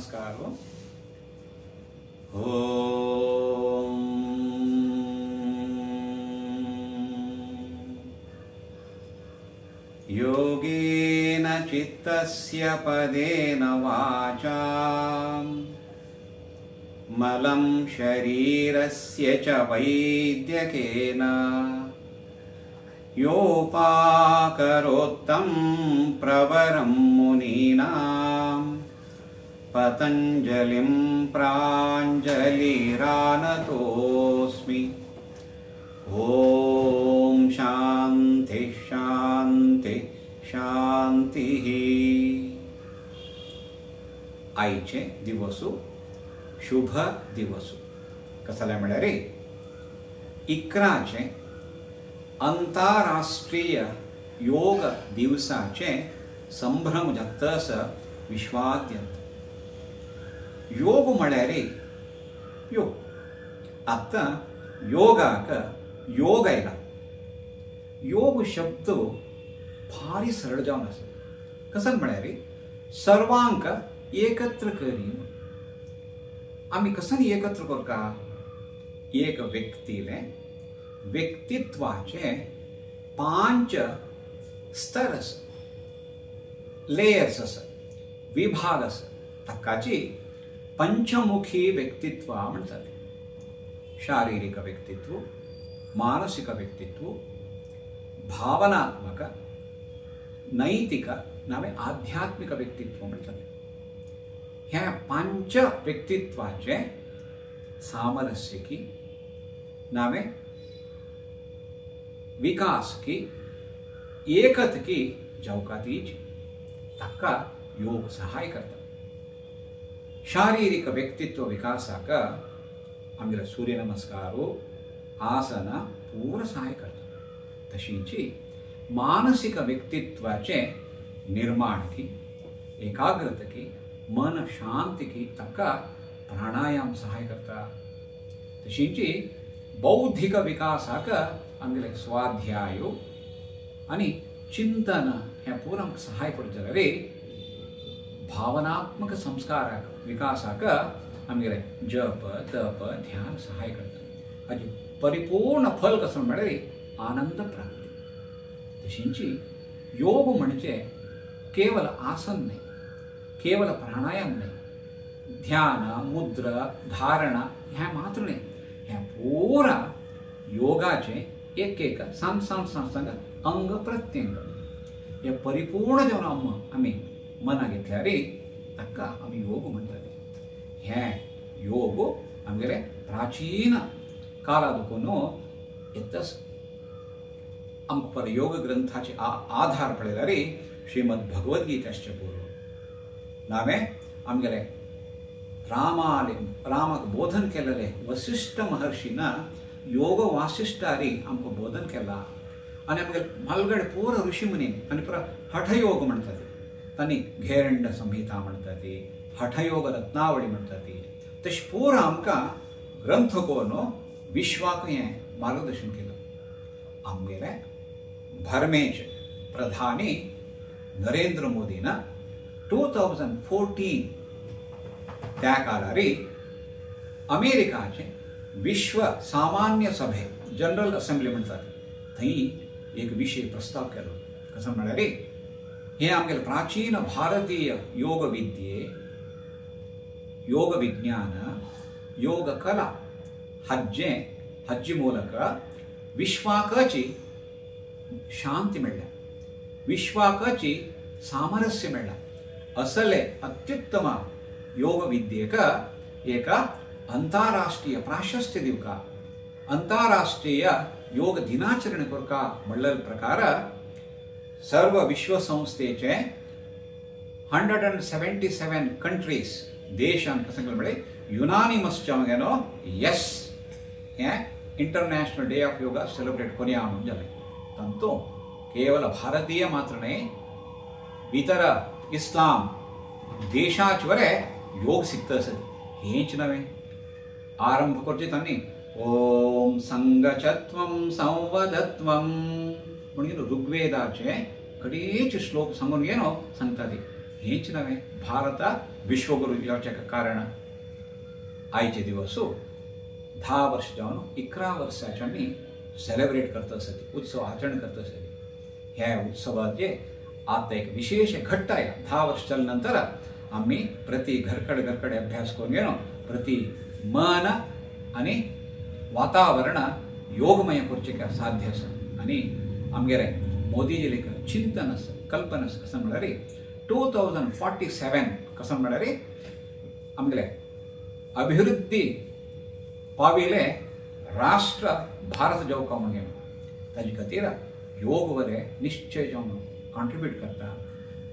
नमस्कार। ओम योगेन चित्तस्य पदेन वाचां मलं शरीरस्य च वैद्यकेन योपाकरोत्तं प्रवरं मुनीनां पतञ्जलिं प्राञ्जलिरानतोऽस्मि। ॐ शान्ति शान्ति शान्तिः। आयचे दिवसु शुभ दिवसु कसले म्हळ्यार 11 अंतरराष्ट्रीय योग दिवसाचे संभ्रम जाता आसा विश्वाद्यंत। योग म्हळ्यार योग, आतां योगाक योग आयला। योग शब्द भारी सरळ जावन आसा। कसो म्हळ्यार सर्वांक एकत्र करी। आमी कसन एकत्र करता? एक व्यक्तीले व्यक्तित्वाचे 5 स्तर आसा, लेयर्स आसा, विभाग आसा। ताकाची पंचमुखी व्यक्तित्व म्हणटात। शारीरिक व्यक्तित्व, मानसिक व्यक्तित्व, भावनात्मक, नैतिक नावे आध्यात्मिक व्यक्तित्व म्हणटात। ह्या 5 व्यक्तित्वाचे सामरस्य की नावे विकास की एकत की जावकातीच ताका योग सहाय करता। शारीरिक व्यक्तित्व विकासाक आमगेले सूर्य नमस्कार आसन पूरा सहाय करता। तशींची मानसिक व्यक्तित्वाचे निर्माण की एकाग्रता की मन शांति की ताका प्राणायाम सहाय करता। तशींची बौद्धिक विकासाक आमगेले स्वाध्याय आनी चिंतन हें पूरा आमकां सहाय करता जाल्यार भावनात्मक संस्काराक विकासाक आमगेले जप तप ध्यान सहाय करता। हाजी परिपूर्ण फल कसो म्हळ्यार आनंद प्राप्ती। तशींची योग म्हणजे केवल आसन न्हय, केवल प्राणायाम न्हय, ध्यान मुद्रा धारणा हें मात्र न्हय, हें पुरा योगाचें एक एक सांग सांग सांग सांग अंग प्रत्यंग हे परिपूर्ण जेवन आमी मना घेतल्यार ताका आमी योग म्हणटाले। हें योग आमगेले प्राचीन काळा दुखून येतच। आमकां पर योग ग्रंथाचे आधार पळयल्यार श्रीमद भगवद्गीता आसचें पुरो नावें आमगेले रामाले रामाक बोधन केलेले वसिष्ठ महर्षीन योग वासिष्ठारी आमकां बोधन केला आनी आमगेले म्हालगडे पुरा ऋषी मुनीन आनी पुरा हठयोग म्हणटात। तांणी घेरंड संहिता म्हणटा ती, हठयोग रत्नावळी म्हणटा ती, तशें पुरा आमकां ग्रंथ करून विश्वाक हें मार्गदर्शन केलां। आमगेले भरमेचे प्रधानी नरेंद्र मोदीन 2014 त्या काळारी अमेरिकाचे विश्व सामान्य सभे जनरल असेंब्ली म्हणटात थंय एक विशय प्रस्ताव केलो। कसो म्हळ्यार हे आमगेले प्राचीन भारतीय योग विद्ये, योग विज्ञान, योग कला हाजे हाजी ಮೂಲಕ विश्वाकाची शांती मेळ्ळ्या, विश्वाकाची सामरस्य मेळ्ळा। असले अत्युत्तम योग विद्येक एक अंतरराष्ट्रीय प्राशस्त्य दिवका, अंतरराष्ट्रीय योग दिनाचरण करका म्हणलेले प्रकार सर्व विश्वसंस्थेचे 177 कंट्रीज देशान कसं म्हळ्यार युनानिमस जावन येस हें international day of yoga celebrate करुया म्हणून जालें। तातूंत केवल भारतीय मात्र न्हय इतर इस्लाम देशाचे वरे योग शिकता आसत। हेंच नवें आरंभ करचे तांणी ओम संगचत्वं संवदत्वं म्हणून ऋग्वेदाचे कडेचे श्लोक सांगून घेनो सांगता ती। हेंच नवें भारत विश्वगुरू जावचें कारण आयचे दिवस 10 वर्ष जावन 11 वर्साचे आमी सेलेब्रेट करता आसती, उत्सव आचरण करता आसती। ह्या उत्सवाचे आतां एक विशेष घट्ट आयला। 10 वर्ष जाले नंतर आमी प्रति घरकडे घरकडे अभ्यास करून घेवन प्रति मन आनी वातावरण योगमय करचें साध्य आसा। आनी आमगेले मोदीजीले एक चिंतन आसा, कल्पना आसा, कसं म्हळ्यार 2047 कसं म्हळ्यार आमगेले अभिवृद्धी पाविले राष्ट्र भारत जावका म्हणून ताजे खातीर योग वरे निश्चय जावन कॉन्ट्रिब्यूट करता।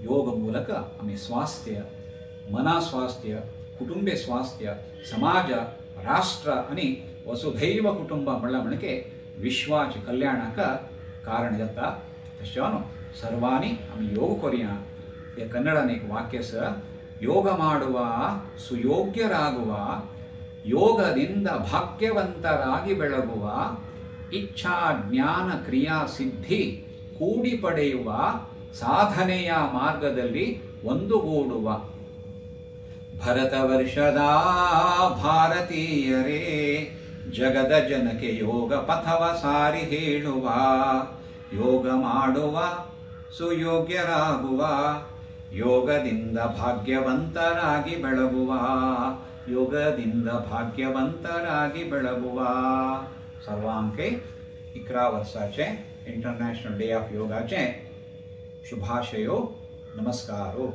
योग ಮೂಲಕ आमी स्वास्थ्य, मना स्वास्थ्य, कुटुंबे स्वास्थ्य, समाज, राष्ट्र आनी वसुधैव कुटुंब म्हणल्यार म्हणके विश्वाचे कल्याणाक कारण जाता। तशें जावन सर्वांनी आमी योग करुया। हे कन्नडान एक वाक्य आसा, ಯೋಗ ಮಾಡುವ ಸುಯೋಗ್ಯರಾಗುವ, ಯೋಗದಿಂದ ಭಾಗ್ಯವಂತರಾಗಿ ಬೆಳಗುವ, ಇಚ್ಛಾ ಜ್ಞಾನ ಕ್ರಿಯಾ ಸಿದ್ಧಿ ಕೂಡಿ ಪಡೆಯುವ, ಸಾಧನೆಯ ಮಾರ್ಗದಲ್ಲಿ ಒಂದುಗೂಡುವ. ಭರತವರ್ಷದ ಭಾರತೀಯರೇ, ಜಗದ ಜನಕ್ಕೆ ಯೋಗ ಪಥವ ಸಾರಿ ಹೇಳುವ, ಯೋಗ ಮಾಡುವ ಸುಯೋಗ್ಯರಾಗುವ, ಯೋಗದಿಂದ ಭಾಗ್ಯವಂತರಾಗಿ ಬೆಳಗುವ, ಯೋಗದಿಂದ ಭಾಗ್ಯವಂತರಾಗಿ ಬೆಳಗುವ. सर्वांके 11 वर्षाचे इंटरनॅशनल डे ऑफ योगाचे शुभाशयो, नमस्कारो.